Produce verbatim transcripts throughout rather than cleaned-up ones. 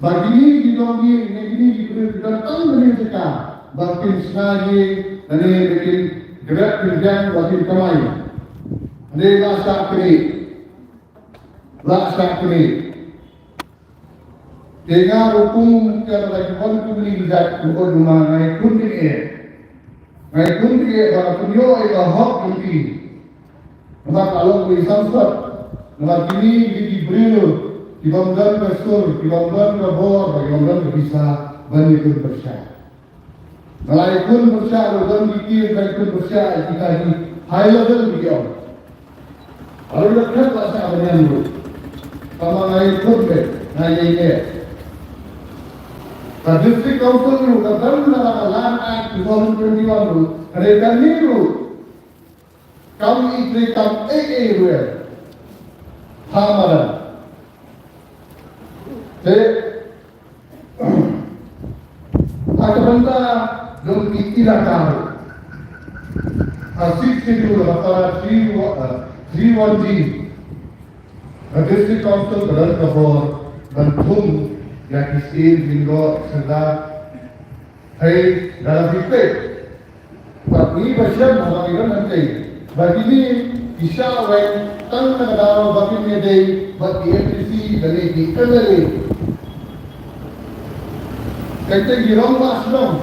Ba kine ki nongïing ne kine ki briew ki don tang kane ka jaka ba kin shna ïing, ne ba kin grep kin biang ba kin kamai. Ne la shah kane, la shah kane. Te nga ruh kum ka la ki wan kumne ki jait, kum ko duma ngai kun ki eh. Ngai kun ki eh ba kum ïoh eh ba hok kum ki. Namar ka long ki samsat. Namar kine ki, ki briew ki bym don ka sur, ki bym don ka bor, ba ki bym don ka pisa ban ïakun pyrshah. Nga la ïakun pyrshah ruh don ki, ki ba ïakun pyrshah ïa kita ki high level ki ong. Aru la khat la sa ban ïam ruh. Tama nga ïakun beit, nga ïai leh. Ka District Council ruh ka don na ka Land Act two thousand twenty-one ruh. Ka dei kane ruh. Kam i trei kam ei ei ruh. Ha madan. Te ha ka bynta jong ki elaka ruh, ha Sixth Schedule, ha para three, uh, three one G, ka District Council ka don ka bor ban thung ïa ki syiem jingdoh sordar. Hei, lada phi peit, ba ngi ba shem haba ngi don hangtei, ba kine ki shah weng tang na ka daw ba kin ïadei bad ki M D C lane ki M L A. Kata ki rangbah shnong.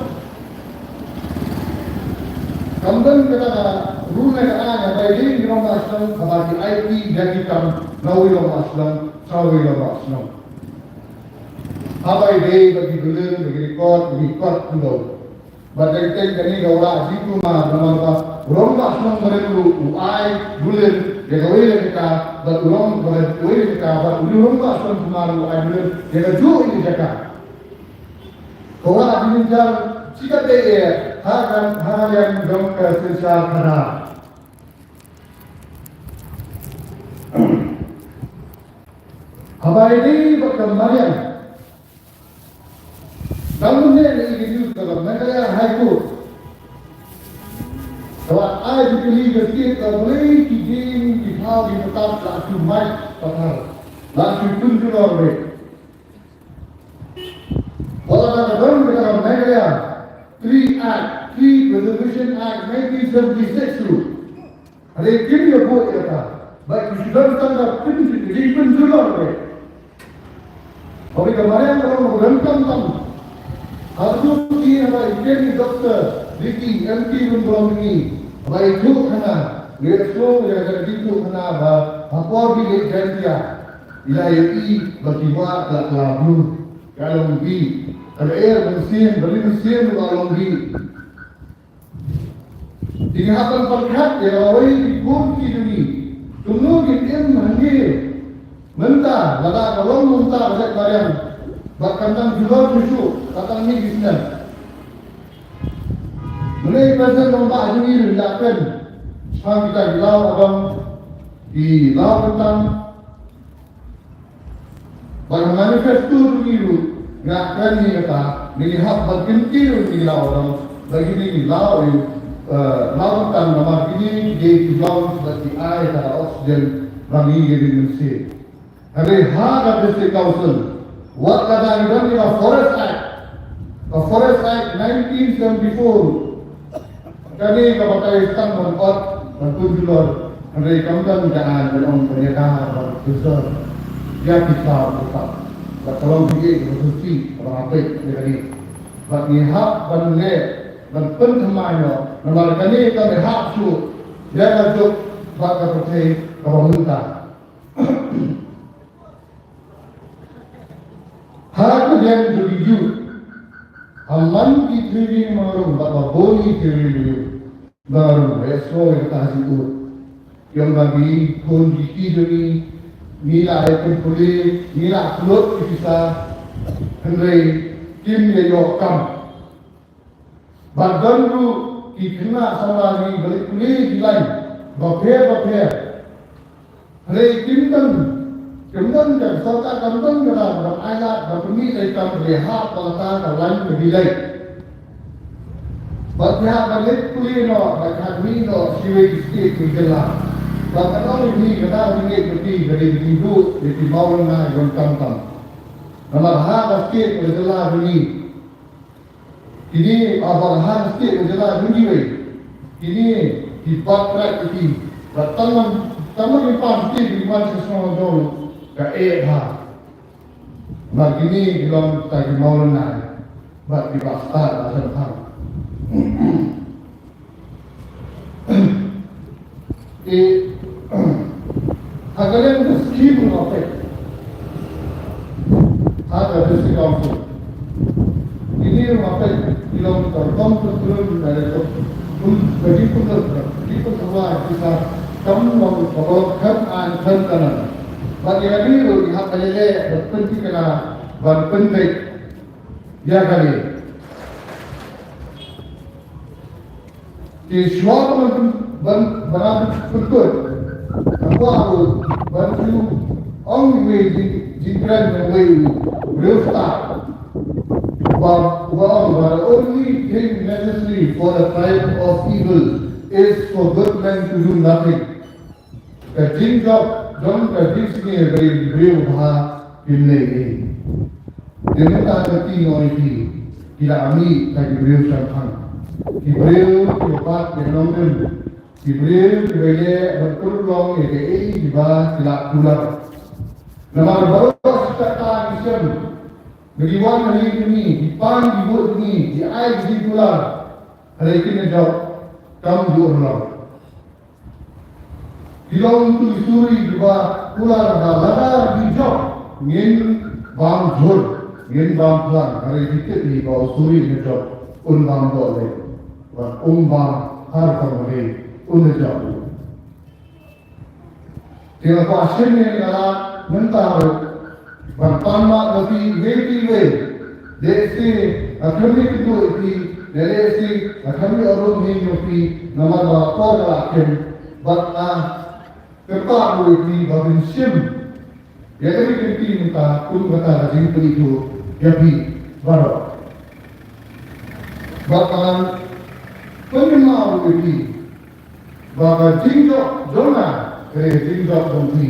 Kam don kata ka rule ne ka aiñ ba ïadei ki rangbah shnong haba ki aiti ïa ki kam na uwei u rangbah shnong sha uwei u rangbah shnong. Haba ïadei bad ki dulliang, bad ki record, bad ki kot, kumno. Bad teng teng kane ka wanrah jingkulmar namar ba u rangbah shnong barim ruh u ai dulliang ïa kawei ka jaka, bad u rangbah, kawei ka jaka, bad u rangbah shnong kumar ruh u ai dulliang ïa kajuh ïa ka jaka. Ka wanrah jingkulmar shi katdei eh ha ka, ha ka liang jong ka synshar khadar. Haba ïadei bad ka mariang. Dang mynne ngi ïohi ka Meghalaya High Court. Ka la ai jingkylli ka state, ka balei ki dieng ki thaw ki pathar la shu mait pathar, la shu pynjulor beit. Wat la ka don ka Meghalaya Tree Act, Tree Preservation Act nineteen seventy-six ruh. Hynrei kim ïoh buh ïa kata. Ba ki shu don tang ka pyn, ki pynjulor beit. Haba ka mariang ka long ka donkam tam. Haduh ki haba i kem i Doctor Ricky M P Lumbrong ngi. Haba i tuh khana. Ngi ïohsngew ïa ka i tuh khana ba ha por ki leh Jaiñtia, i la ïohi ba ki wah ka la kla blur. Ka long bih. Ka lyer mynsiem, balei mynsiem ka long bih. Te ngi hap ban pyrkhat ïa lawei ki khun ki jong ngi. Kumno kin im hangne mynta lada ka long mynta ka jaitbynriew. Bad kan dang julor shuh shuh, kan dang mih ki snem. Mynne i president rangbah jong ngi ruh i la kren shaphang kita ki law adong, ki law kyntang. Bad ha manifesto jong ngi ruh ngi la kren ïa kata, ngi hap ban kyntiew ïa ngi law dang, ba kine ki law, eh, law kyntang namar kine ki dei ki law ba ki ai ka oxygen ba ngi ïa ring mynsiem. Hynrei ha ka District Council, wat la dang don ïa ka Forest Act, ka Forest Act nineteen seventy-four. Kane ka batai tang ban ot, ban pynjulor, hynrei kam don ka aiñ ban ong ban ïada ban pynjulor. Ïa ki thaw ki thaw. Ba ka long phi ka suci, ba nga peit ïa kane. Ba ngi hap ban leh, ban pynthymmai noh, namar kane ka leh hap shuh, ïa ka juk, ba ka pyrthei, ka ba mynta. Ha ka liang jong ki youth. Ha man ki three wing marong, bad ba bun ki three wing marong, ba ïohsngew ïa kata ha jingud. Ïa ba ngi khun ki kti jong ngi, ngi la ïa pynpule, ngi la pynlut ki pisa, hynrei kim ïa ïoh kam. Bad don ruh ki khynnah samla ngi ba leit pule ki lain bapher bapher. Hynrei kim don, kim don ka sorkar kam don ka dei ban ailad ban pynmih ïa ka kam, hynrei hap ba kata ka lain ka dei leit. Bad ki hap ban leit pule noh, bad ki hap mih noh sha kiwei ki state ki jylla. Bad ka dei ni ka dei ni ka dei ka dei ni ka dei ni ka dei ni ka dei. Namar ha ka state ka jylla jong ngi, kine, ah, ba ha ka state ka jylla jong ngi wei, kine ki bat krat ïa ki. Ba tang man, tang man ki pan state ki man sha shnong jong ka eh bha. Ba kine ki long ta ki mawlynnai bad ki bastad ba shemphang. Eh, ha ka liang ka skim ruh nga peit ha ka District Council. Kine ruh nga peit ki long ka rukom ka khlem na ka, ka jingpynlong, ka jingpynlong pisa kam long ka bor kan an kan kanan. Bad ïa kane ruh ki hap ban ïaleh ban pynthikna ban pynbeit ïa kane. Te shuwa ban, ban, ban pynkut, nga kwah ruh ban shu ong iwei jing, jingkren jong uwei u briew stad. Uba, uba ong ba the only thing necessary for the triumph of evil is for good men to do nothing. Ka jingjop jong ka jingsngew ka dei briew ba kim leh ei. Te mynta ka ti ngi ong ïa phi, ki la mih ka ki briew shemphang. Ki briew kiba bat ïa nongrim. Ki briew kiba ïaleh ban pynurlong ïa kaei kaba ki la kular. Namar baroh shi katta ngi shem ba ki wan ha ïing jong ngi, ki pan ki vote jong ngi, ki ai ki jingkular. Hynrei kin ïa jop kam ju urlong. Ki long ki suri kiba kular ba lada ki jop ngin bam jhur, ngin bam phlang, hynrei ki tip hi ba u suri ne jop un bam doh lei. Bad um bam har ka mane un ne jop. Te nga kwah shim ïa ka lad mynta ruh ban pan map na phi iwei pa iwei. Lehse nga khlem ïakynduh ïa phi, lehse nga khlem ïoh rung hi ïa phi namar ba ka por ka la kem. Bad nga kyrpad ruh ïa phi ba phin shim ïa kane ka kynti mynta kum kata ka jingpynithuh ïa phi baroh. Bad ngan pynmynsaw ruh ïa phi ba ka jingjop jong nga ka dei ka jingjop jong phi.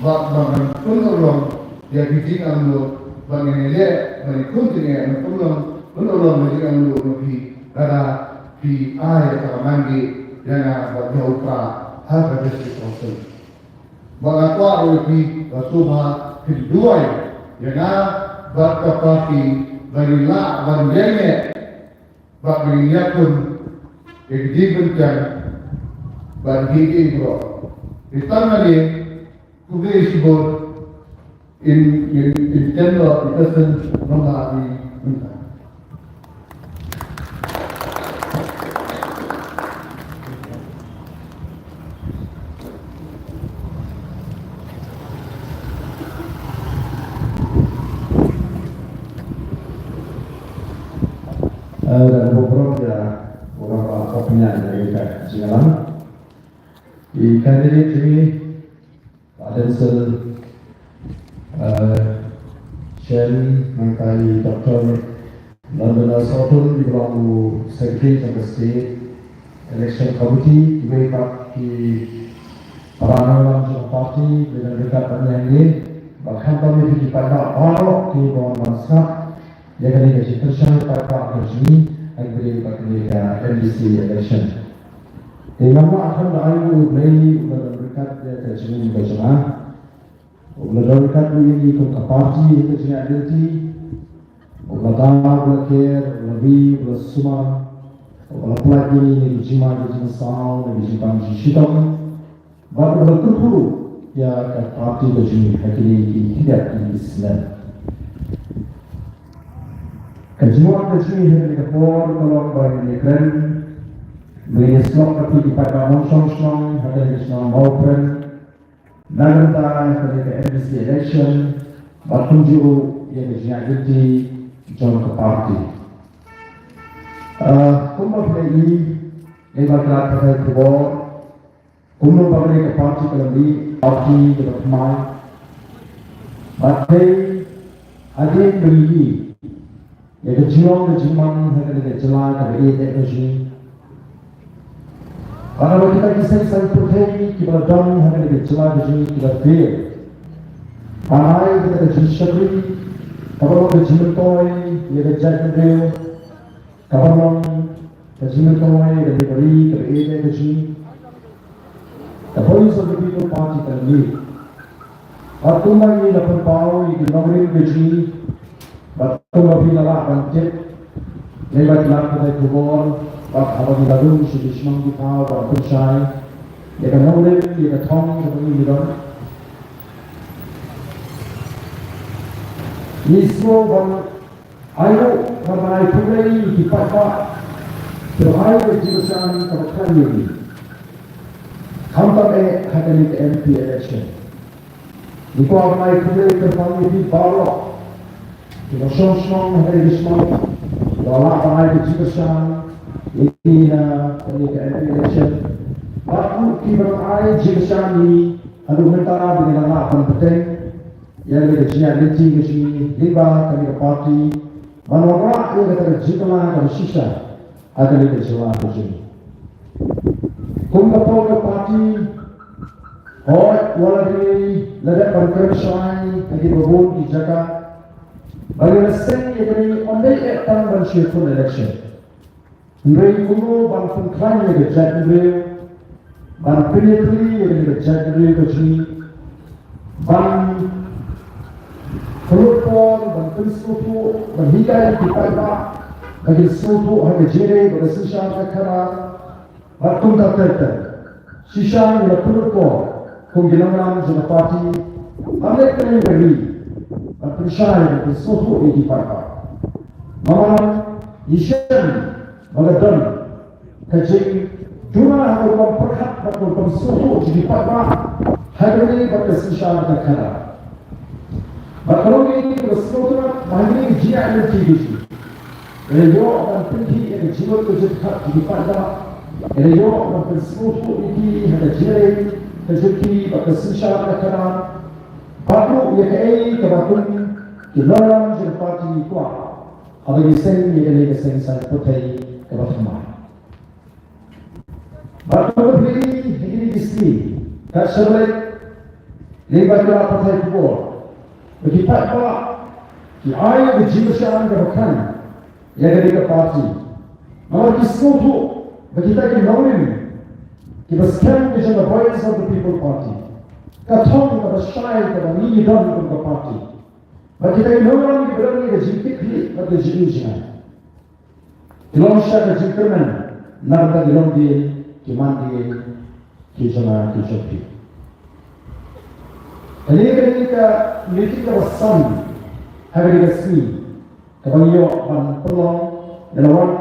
Bad ba ngan pynurlong ïa ki jingangnud, ba ngan ïaleh ba ngan khun jingeh, ngan pynurlong, pynurlong ïa ki jingangnud jong phi lada phi ai ïa ka mangkih ïa nga ban ïa u Prah ha ka District Council. Ba nga kwah ruh ïa phi ba sngewbha phin duwai ïa nga bad ka party ba ngin lah ban ïeng eh bad ba ngin ïakhun ïa ki jingpyntiang bad ki jingïaroh. Te tang kane, khublei shibun. In, in, in ten lo in ten sen nong la i mynta. Eh, da ka burom ïa u Rangbah Thoknïaid ïa ka jingïalang. I candidate jong ngi, Bah Denzil, eh, Chen, nangta i Doctor London Sohtun, kiba long u Secretary jong ka State Election Committee, kiwei pat ki para nongïalam jong ka party, kiba don ryngkat bad ngi hangne, bad khamtam ïa ki paidbah baroh kiba wan ban sngap ïa kane ka jingpyrshang paidbah ka jong ngi ha kaba ïadei bad kane ka M D C election. Te nga mut ba ha kane ka daw U Blei u la don ryngkat ïa ka jingim ka jong nga. U la don ryngkat ïa ngi kum ka party ha ka jingïaid lynti. U la da, u la ker, u la ri, u la sumar. U la pynlait ïa ngi na ki jingma ki jingsaw, na ki jingpang jingshitom. Bad u la kyrkhu ïa ka party ka jong ngi ha kine ki khyndiat ki snem. Ka jingwan ka jong ngi ha kane ka por ka long ba ngin ïakren, ba ngin ïasyllok ïa ki paidbah nongshong shnong ha kane ka shnong Mawprem na ka bynta kane ka M D C election, bad kumjuh ruh ïa ka jingïaid lynti jong ka party. Ah, kumba phi la ïohi, lei ba ka la pathai khubor, kumno ba kane ka party ka la mih, party kaba thymmai. Bad hynrei hadien ba ngi ïohi ïa ka jinglong ka jingman ha kane ka jylla kaba ïeit ka jong ngi. Bad haba kita ki seng saiñ pyrthei kiba la don ha kane ka jylla ka jong ngi ki la fail ban ai kita ka jingshakri, Kaba long ka jingmyntoi ïa ka jaitbynriew, kaba long ka jingmyntoi ïa ka ri, ka ri ka jong ngi, ka Voice of the People Party ka la mih. Bad kumba ngi la pynpaw ïa ki nongrim ka jong ngi, bad kumba phi la lah ban tip, lem bad ki lad pathai khubor, bad haba ngi la rung sha ki shnong ki thaw ban pynshai ïa ka nongrim, ïa ka thong kaba ngi don. Ngi sngew ban ai ruh, ban ai khublei ïa ki paidbah kiba ai ka jingkyrshan kaba khlaiñ ïa ngi, khamtam eh ha kane ka M P election. Ngi kwah ban ai khublei kyrpang ïa phi baroh kiba shong shnong ha kane ka shnong, kiba lah ban ai ka jingkyrshan ïa ngi ha kane ka M P election. Bad ruh kiba dang ai jingkyrshan ïa ngi haduh mynta ba ngi dang lah ban bteng ïa kane ka jingïaid lynti ka jong ngi lyngba kane ka party, ban wanrah ïa kata ka jingkylla kaba shisha ha kane ka jylla ka jong ngi. Kum ka por ka party, hooid, wat la ngi la dep ban kren shai ha kiba bun ki jaka ba ngi la seng ïa kane, ym dei eh tang ban shu ïakhun election. Hynrei kumno ban pynkhlaiñ ïa ka jaitbynriew, ban pynïatylli ïa ka jaitbynriew ka jong ngi, ban pynlut por, ban pynsngewthuh, ban hikai ïa ki paidbah ba kin sngewthuh ha ka jingïadei bad ka synshar ka khadar. Bad kumta ter ter, shisha ngi la pynlut por kum ki nongïalam jong ka party ban leit pynlong ka ri, ban pynshai, ban pynsngewthuh ïa ki paidbah. Namar ngi shem ba ka don ka jingduna ha ka rukom pyrkhat bad ka rukom sngewthuh jong ki paidbah ha kane bad ka synshar ka khadar. Bad ka long kaei kaba sngewtynnat ba ha kane ka jingïaid lynti ka jong ngi, ngi la ïoh ban pynkhih ïa ka jingmut ka jingpyrkhat jong ki paidbah, ngi la ïoh ban pynsngewthuh ïa ki ha ka jingïadei ka jong ki bad ka synshar ka khadar, bad ruh ïa kaei kaba kum ki nongïalam jong ka party ngi kwah haba ngi seng ïa kane ka seng saiñ pyrthei kaba thymmai. Bad kumba phi la ïohi ha kine ki sngi, kat shaba leit, lem bad ki lad pathai khubor, ba ki paidbah ki ai ka jingkyrshan kaba khlaiñ ïa kane ka party. Namar ki sngewthuh ba kita ki nongrim kiba skhem ki jong ka Voice of the People Party, ka thong kaba shai kaba ngi don kum ka party, ba kita ki nongrim kiba don ïa ka jingkitkhlieh bad ka jingïohi jngai, ki long sha ka jingkyrmen na ka bynta ki longdien ki mandien ki jong nga ki jong phi. Kane ka dei ka meeting kaba san ha kane ka sngi kaba ngi ïoh ban pynlong, ngi la wan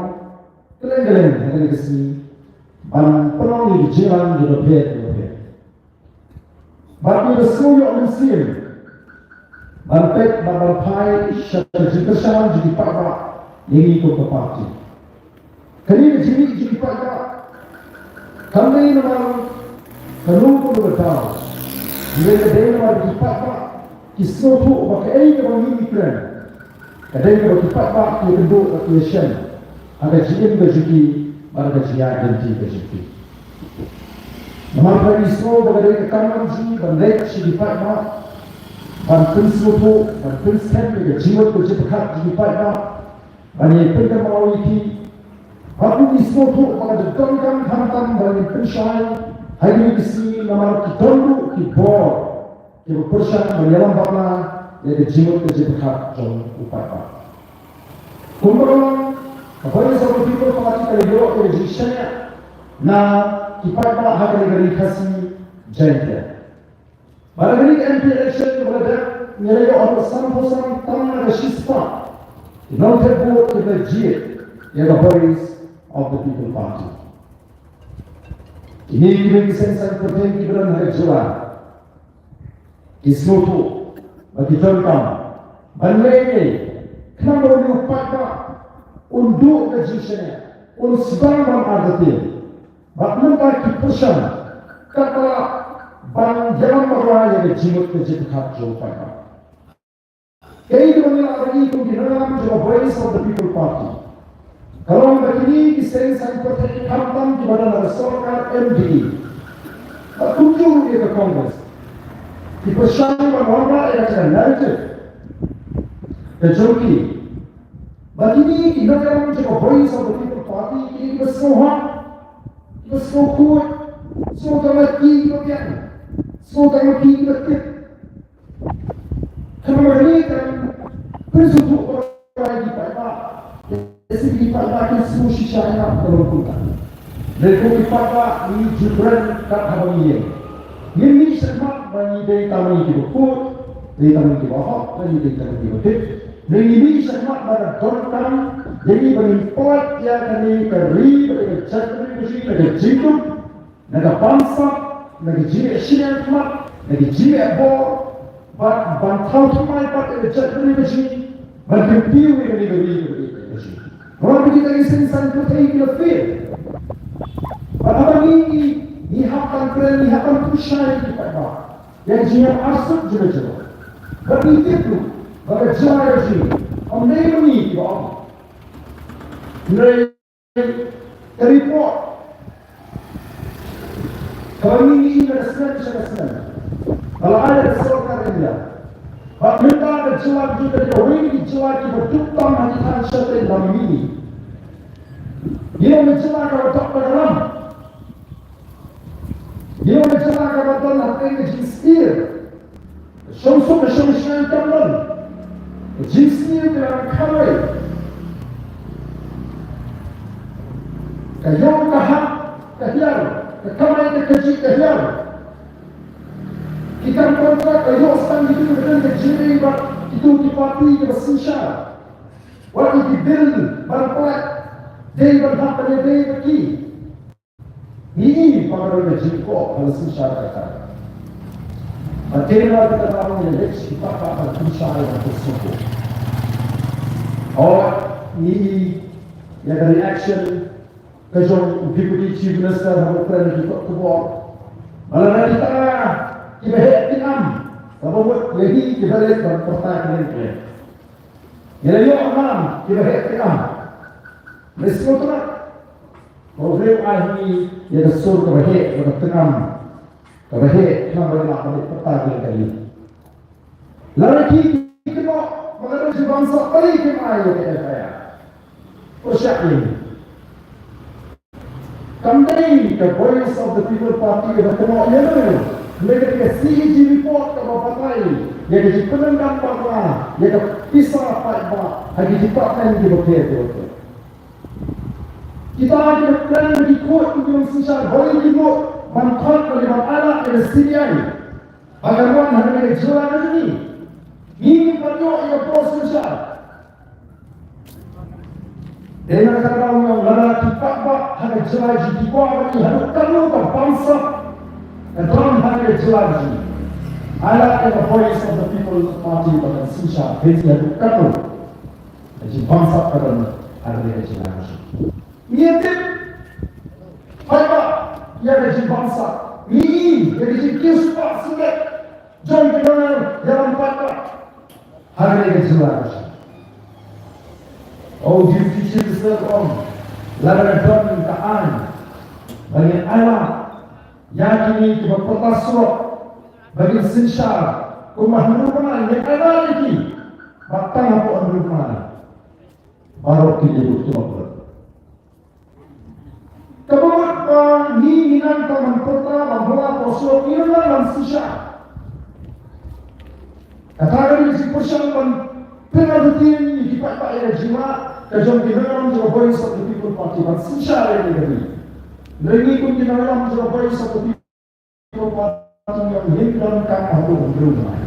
kylleng kylleng ha kane ka sngi ban pynlong ïa ki jingïalang kiba pher kiba pher. Bad ngi la sngew ïoh mynsiem ban peit bad ban phai sha ka jingkyrshan jong ki paidbah ïa ngi kum ka party. Kane ka jingmih jong ki paidbah kam dei namar kano kano ka daw, hynrei ka dei namar ki paidbah ki sngewthuh ba kaei kaba ngi ngi kren, ka dei kaba ki paidbah ki ïakynduh bad ki ïashem ha ka jingim ka jong ki bad ka jingïaid lynti ka jong ki. Namar ba ngi sngew ba ka dei ka kam ka jong ngi ban leit sha ki paidbah, ban pynsngewthuh, ban pynskhem ïa ka jingmut ka jingpyrkhat jong ki paidbah, ban ïai pynkynmaw ïa ki. Bad ngi sngewthuh ba ka donkam khamtam ba ngin pynshai ha kine ki sngi namar ki don ruh ki bor kiba pyrshang ban ïalam bakla ïa ka jingmut ka jingpyrkhat jong u paidbah. Kumba ka long, ka Voice of the People Party ka la ïoh ïa ka jingshaniah na ki paidbah ha kane ka ri Khasi Jaiñtia. Bad ha kane ka M P election kaba la dep, ngi la ïoh haduh sanphew san tam na ka shispah ki nongthep vote kiba la jied ïa ka Voice of the People Party. Kine ki dei ki seng saiñ pyrthei kiba don ha ka jylla. Ki sngewthuh ba ki donkam ban leh ei ei khnang ba une u paidbah un duh ka jingshaniah, un sdang ban artatien. Bad mynta ki pyrshang katba lah ban ïalam bakla ïa ka jingmut ka jingpyrkhat jong u paidbah. Kaei kaba ngi la ïohi kum ki nongïalam jong ka Voice of the People Party ka long ba kine ki seng saiñ pyrthei khamtam kiba don ha ka sorkar M D A bad kumjuh ruh ïa ka Congress ki pyrshang ban wanrah ïa kata ka narrative ka jong ki. Ba kine ki nongïalam jong ka Voice of the People Party, kine kiba sngewhok, kiba sngewkhuid, sngewthuh ïa kiba biang, sngewthuh ïa kiba tip. Ka mut kane kan pynsngewthuh ba ki paidbah, ki paidbah ki sngewshisha ïa ka bynta. Dei ko ki paidbah ngi ju kren kat haba ngi ïeng. Ngin mih shakhmat ba ngi dei tang ngi kiba khuid, dei tang ngi kiba hok, dei tang ngi kiba tip. Ngi mih shakhmat ba ka donkam ïa ngi ba ngin pynlait ïa kane ka ri, ba ka jaitbynriew ka jong ngi, na ka jingduk, na ka bamsap, na ka jingïashiliang khmat, na ka jingïabor, bad ban thaw thymmai pat ïa ka jaitbynriew ka jong ngi, ban kyntiew ïa kane ka ri, ka ri ka jong ngi. Namar ba kita ki seng saiñ pyrthei ki la fail. Bad haba ngi, ngi, ngi hap ban kren, ngi hap ban pynshai ïa ki paidbah ïa ka jingïaid arsut jong ka jylla. Bad ngi tip ruh ba ka jylla ka jong ngi, ym dei ma ngi kiba ong. Hynrei ka report kaba ngi ïohi na ka snem sha ka snem, ba la ai da ka sorkar India, ba mynta ka jylla ka jong ngi ka dei kawei na ki jylla kiba duk tam ha ki thaiñ shatei lam mih. Ngi long ka jylla kaba dap da ka ram. Ngi long ka jylla kaba don hapdeng ka jingsniew. Ka shongsuk ka shongshngaiñ kam don. Ka jingsniew ka la kawei. Ka ïong ka hap ka hiar, ka kamai ka kajih ka hiar. Ki kam kontrak ka ïoh sa tang kito kiba don ka jingïeit bad kito ki parti kiba synshar. Wat ki bill ban pynlait dei ban hap ban ïadei bad ki. Ngi i ba ka don ka jingkoh ka la synshar kata. Ba dei na kita ba ngi leit sha ki paidbah ban pynshai ban pynsngewthuh. Hooid, ngi i ïa ka reaction ka jong u Deputy Chief Minister haba u kren ïa ki kot khubor. Ba lada kita kiba heh ki nam, kaba mut ïa hi kiba leit ban pyrta kylleng kylleng. Ngi la ïoh nam kiba heh ki nam. Ngi sngewtynnat. Ba u briew ai ha ngi ïa ka sur kaba heh, kaba tyngam, kaba heh khnang ba ngin lah ban leit pyrta kylleng kylleng. Lada ki kynnoh ba ka don jingbangsap, balei kim ai ïa ka F I R? Pyrshah ïa ngi. Kam dei ka Voice of the People Party kaba kynnoh ïa ngi. Hynrei ka dei ka C A G report kaba batai ïa ka jingpyndonkam bakla ïa ka pisa paidbah ha ki department kiba pher kiba pher. Kita kiba kren ba ki khuid kum ki nongsynshar, balei kim nud ban khot, balei ban ailad ïa ka C B I ba kan wan ha kane ka jylla ka jong ngi? Ngim pat ïoh ïa ka por synshar. Te na kata ka daw ngi ong, lada ki paidbah ha ka jylla jong ngi ki kwah ba ngi haduh katno ka bamsap ka don ha ka jylla jong ngi, ailad ïa ka Voice of the People Party ba kan synshar, peit haduh katno ka jingbamsap ka don ha ka jylla jong ngi. Ngi ïa tip paidbah ïa ka jingbamsap, ngi i ïa ka jingkiew spah sngewbha jong ki nongïalam paidbah ha kane ka jylla ka jong ngi. U Deputy Chief Minister u ong, lada ka don ka aiñ ba ngin ailad ïa kine kiba pyrta surok ba ngin synshar kumba hynriew bnai, ngin ailad ïa ki. Bad tang hapoh hynriew bnai baroh kin ïabud ki nongpynlut. Kaba mut ba ngi, ngi nang tang ban pyrta, ban hap hapoh surok, ngi nang ban synshar. Kata ka dei ka jingpyrshang ban pynlait ïa ki paidbah ïa ka jinglah ka jong ki nongïalam jong ka Voice of the People Party ban synshar ïa kane ka ri. Hynrei ngi kum ki nongïalam jong ka Voice of the People Party ngim donkam haduh hynriew bnai.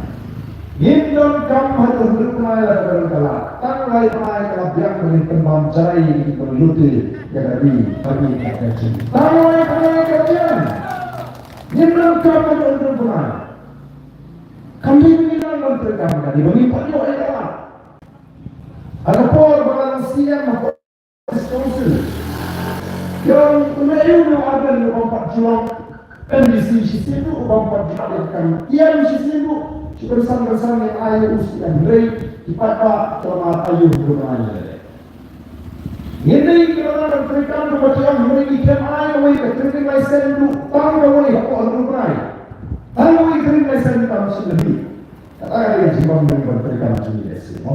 Ngim donkam haduh hynriew bnai lada ka don ka lad. Tang lai bnai ka la biang ba ngin pynbam jai ïa ki pynlut ïa ka ri bad ïa ka jing. Tang lai bnai ka biang. Ngim donkam haduh hynriew bnai. Kam dei ba ngin nang ban treikam, ka dei ba ngin pynïoh ïa ka lad. Ha ka por ba nga long C M hapoh District Council, ïa u Mei u Ardent u bam pat jurong, M D C shisien ruh u bam pat jurong, ïa ka kam ïa shisien ruh, shu kynsan kynsan ïa ai u C M, hynrei ki paidbah ki la mad aïu ruh ma ïa. Ngin dei kiba nang ban treikam kumba ki ong, hynrei ki khlem ai kawei ka trading license ruh tang kawei hapoh hynriew bnai. Tang kawei trading license kam shym la mih. Kata ka dei ka jingbym dei ban treikam jong ngi, eh, seh mo.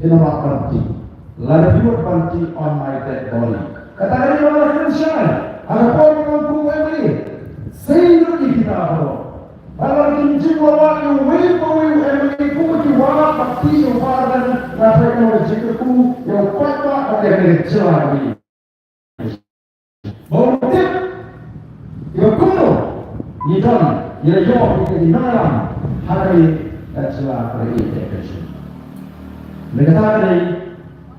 Ki la wad ban tih. Lada phi wad ban tih on my dead body. Kata ka dei ba la kren shai. Ha ka por ba u long u M L A. Seiñ lut ïa kita baroh. Ba la kim jingwad ïa uwei pa uwei u M L A kumba ki wad ban tih ïa u Bah Ardent, nga tharai ka long ka jingkyrkhu ïa u paidbah bad ïa ka jylla ka dei. Ba u tip ïa kumno ngi don, ngi la ïoh ïa ka jingïalam ha kane ka jylla ka dei ka election. Mynta ka dei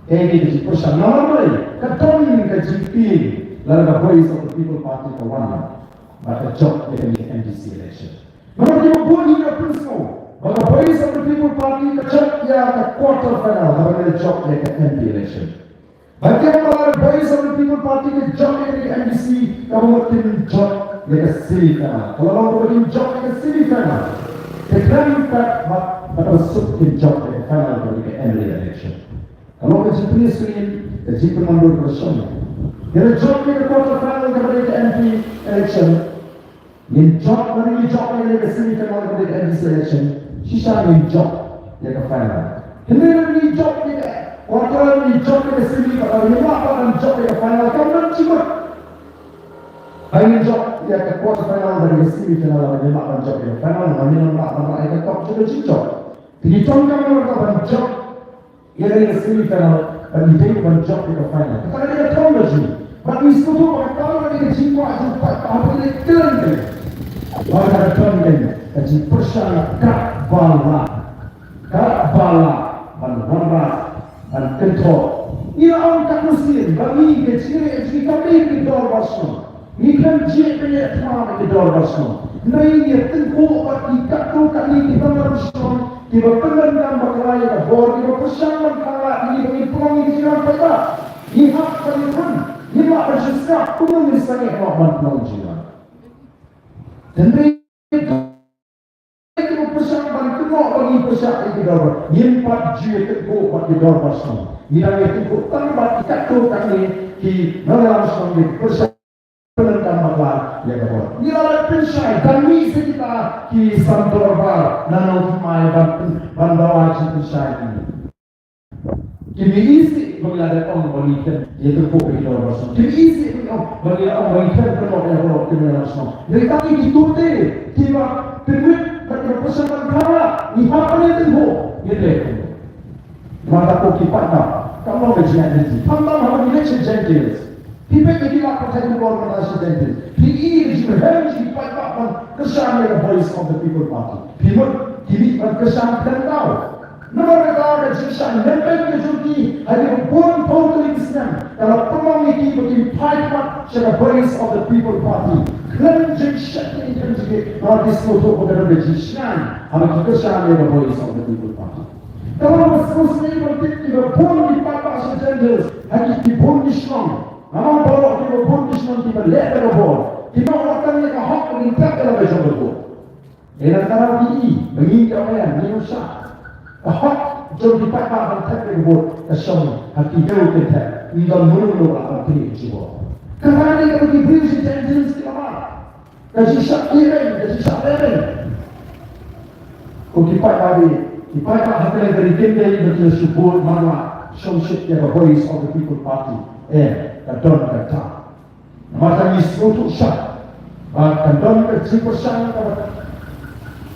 kaei ka jingpyrshang namar balei ka don ka jingtieng lada ka Voice of the People Party ka wan bad ka jop ïa kane ka M D C election. Namar kiba bun hi ka principle ba ka Voice of the People Party ka jop ïa ka quarter final, haba ka jop ïa ka M P election. Ba ka ba ka Voice of the People Party ka jop ïa ka M D C, ka ba mut kin jop ïa ka semi final. Ka la long ba kin jop ïa ka semi final. Te kren pat ba Kata suk kin jop ïa ka final kaba dei ka M L A election. Ka long ka jingpyni sngewsih, ka jingpynwandur kaba shong. Ïa la jop ïa ka quarter final kaba dei ka M P election. Ngin jop, lada ngi jop ïa ka semi final kaba dei ka M P C election, shisha ngin jop ïa ka final. Hynrei lada ngi jop ïa ka quarter, ngi jop ïa ka semi, bad ngim lah ban jop ïa ka final, kam don jingmut. Ba ngin jop ïa ka quarter final bad ïa ka semi final, ngim lah ban jop ïa ka final, ngim lah ban ïa ka top jong ka jingjop. Te ngi donkam ban jop ïa ka semi final bad ngi dei ban jop ïa ka final. Kata ka dei ka thong ka jong ngi. Bad ngi sngewthuh ba kata ka dei ka jingkwah jong u paidbah haba ngi leit kylleiñ kylleiñ. Bad ka don ka jingpyrshang katba lah, katba lah ban wanrah, ban kynthoh. Ngi la ong katno sien ba ngi, ka jingngeit jong ngi kam dei ki dorbar shnong. Ngi khlem jied ban ïa thma na ki dorbar shnong. Hynrei ngi ïatyngkhuh bad ki katto katne ki nongïalam shnong kiba pyndonkam bakla ïa ka bor, kiba pyrshang ban khanglad ïa ngi ba ngin pynlong ïa ka jingïarap paidbah. Ngi hap ban ïathuh, ngim lah ban shu sngap, kumno ngin sangeh noh ban pynlong jingïarap. Hynrei kiba pyrshang ban kynnoh ba ngi pyrshah ïa ki dorbar, ngim pat ju ïatyngkhuh bad ki dorbar shnong. Ngi dang ïatyngkhuh tang bad ki katto katne ki nongïalam shnong kiba pyrshang pyndonkam bakla ïa ka bor. Ngi la leit pynshai, dang mih sa kita ki sam dorbar na Nongthymmai ban, ban dawa jingpynshai. Kim ïohi shuh ba ngi la dep ong ba ngi khlem ïatyngkhuh bad ki dorbar shnong. Kim ïohi shuh ba ngi ong ba ngi la ong ba ngi khlem kynnoh ïa ka bor ki nongïalam shnong. Hynrei tang kito te kiba pynwit bad kiba pyrshang ban khanglad, ngi hap ban ïatyngkhuh, ngi dei. Namar kata ko ki paidbah, kam long ka jingïaid lynti. Khamtam haba ngi leit sha Gentles. Phi peit ïa ki lad pathai khubor mynta sha Gentles. Phi i ka jingrhem jong ki paidbah ban kyrshan ïa ka Voice of the People Party. Phi mut ki mih ban kyrshan khlem daw. Namar kata ka jingshah lehbeiñ ka jong ki ha kiba bun phew tylli ki snem ka la pynlong ïa ki ba kin phai khmat sha ka Voice of the People Party. Khlem jingshet ki, khlem jingkit, namar ki sngewthuh ba ka don ka jingshngaiñ haba ki kyrshan ïa ka Voice of the People Party. Kaba sngewsynei ban tip, kiba bun ki paidbah sha Gentles ha ki, ki bun ki shnong, namar baroh kiba bun ki shnong kiba leh da ka bor, ki nang ïoh tang ïa ka hok ban ïeng ïa la ka jong ka bor. Ïa la ka daw ki i ba ngi ka ïa ngi nang shah. Ka hok jong ki paidbah ban thep ïa ka bor ka shong ha ki ïew ki thep. Ngi don mano mano la ban thep ïa ka bor. Ka dei kaba ki briew sha Gentles ki la mar. Ka jingshah ïeng, ka jingshah ïeng. Ko ki paidbah, ki paidbah ha kane ka ri kim dei ba ki la shu bud marwah shongshit ïa ka Voice of the People Party. Eh, ka don kata. Namar ka ngi sngewthuh shai ba ka don ka jingpyrshang kaba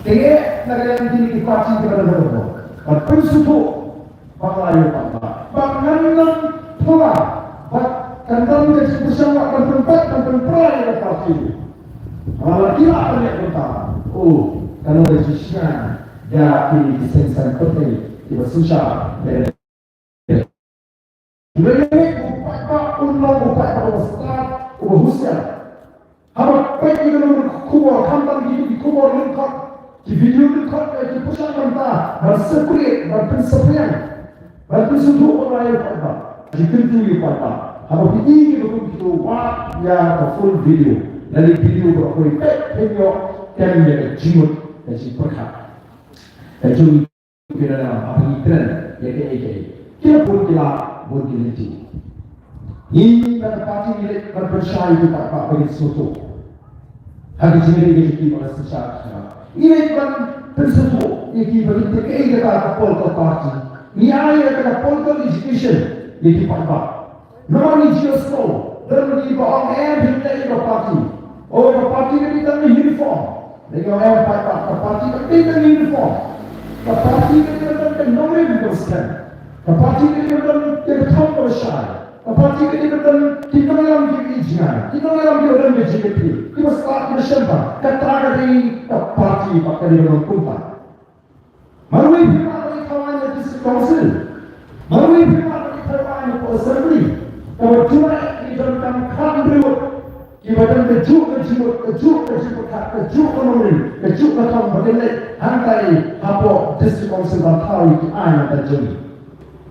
teng eh na ka liang kine ki party kiba don ha ka bor. Ban pynsngewthuh bakla ïa u paidbah. Bad ngan nang pura ba kan don ka jingpyrshang ban pynpait, ban pynpra ïa ka party. Haba la ki la pynleh kumta, oh, kan long ka jingshngaiñ ïa kine ki seng saiñ pyrthei kiba synshar ïa ka. Lehse u paidbah un long u paidbah uba stad, uba husiar. Haba peit ïa ki nongkhubor, khamtam ki, ki khubor lyngkot, ki video lyngkot, eh, ki pyrshang mynta ban circulate, ban pynsaphriang, ban pynsngewthuh bakla ïa u paidbah. Ki kyntu ïa u paidbah. Haba phi i ïa ki, ba kum kito, wad ïa ka full video. Lane video ba phi peit, phin ïoh kem ïa ka jingmut, ka jingpyrkhat. Ka jong ki nongïalam, haba ngi kren ïa kaei kaei, ki la bun, ki la bun ki lynti. Ngi, ngi na ka party ngi leit ban pynshai ïa ki paidbah ba kin sngewthuh ha ka jingïadei ka jong ki bad ka synshar. Ngi leit ban pynsngewthuh ïa ki ba kin tip kaei kata ka political party. Ngi ai ïa kata ka political education ïa ki paidbah. Namar ngi jingsngew, don kiba ong, em, phi leit ïa ka party. Oh, ka party ka dei tang uniform. Ngi ong, em, paidbah, ka party ka dei tang uniform. Ka party ka dei tang ka nongrim kaba skhem. Ka party ka dei tang ka thong kaba shai. Ka party ka dei tang ki nongïalam kiba ïeit jngai. Ki nongïalam kiba don ka jingkyrkhu. Kiba stad, kiba sngewthuh. Kata ka dei ka party, bad ka dei ban long kumta. Marwei phi mad ban ïathaw aiñ ha district council. Marwei phi mad ban ïathaw aiñ hapoh assembly. Kaba juna eh ki donkam khathynriew ngut kiba don kajuh ka jingmut, kajuh ka jingpyrkhat, kajuh ka nongrim, kajuh ka thong ba kin leit hangtai hapoh district council ban thaw ïa ki aiñ hangtai jong ngi.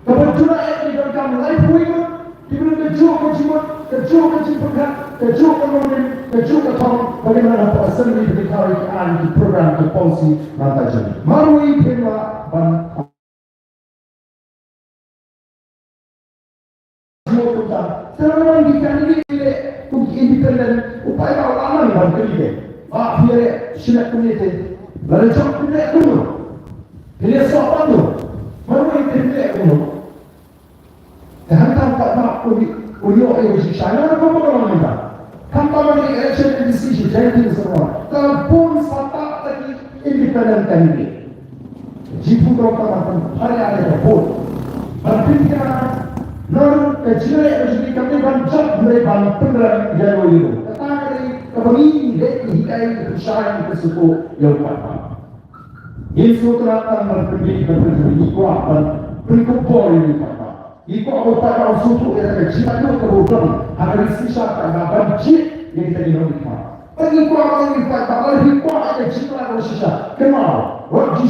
Kaba juna eh ki donkam laiphew ngut, kiba don kajuh ka jingmut, kajuh ka jingpyrkhat, kajuh ka nongrim, kajuh ka thong, ba kin wan hapoh assembly ban ïathaw ïa ki aiñ, ki program, ki policy, nangta jong ngi. Marwei phin mad ban Mo kumta, te namar ngi kandidate kum ki independent, u paidbah u la nang ban kylli de. Ba phi ïaleh sha kumne te, lada jop phi leh kumno? Phi leh soh kumno? Mano ïa phi leh kumno? Te hangta u paidbah u ïoh ïa u shisha, nga ruh kumno nga long hangta. Khamtam ha election MDC shi jaiñtia shuwa. Ka bun sata ta ki independent candidate. Jingpyndonkam ban pynphai ïa ka vote. Ban pynphai na ka jingïaleh ka jingïaleh kam dei ban jop, dei ban pynrem ïa u ïa u. Kata ka dei kaba ngi ngi dei ngi hikai ngi pynshai ngi pynsngewthuh ïa u paidbah. Ngin sngewtynnat tang ban pynbieit ban pynbieit, ngi kwah ban pynkup bor ïa u paidbah. Ngi kwah ba u paidbah un sngewthuh ïa kata ka jinglaitluid kaba u don ha ka ri shisha, paidbah, ban jied ïa kita ki nongmihkhmat. Bad ngi kwah ba ngi paidbah lada phi kwah ïa ka jinglaitluid shisha, kynmaw, wat ju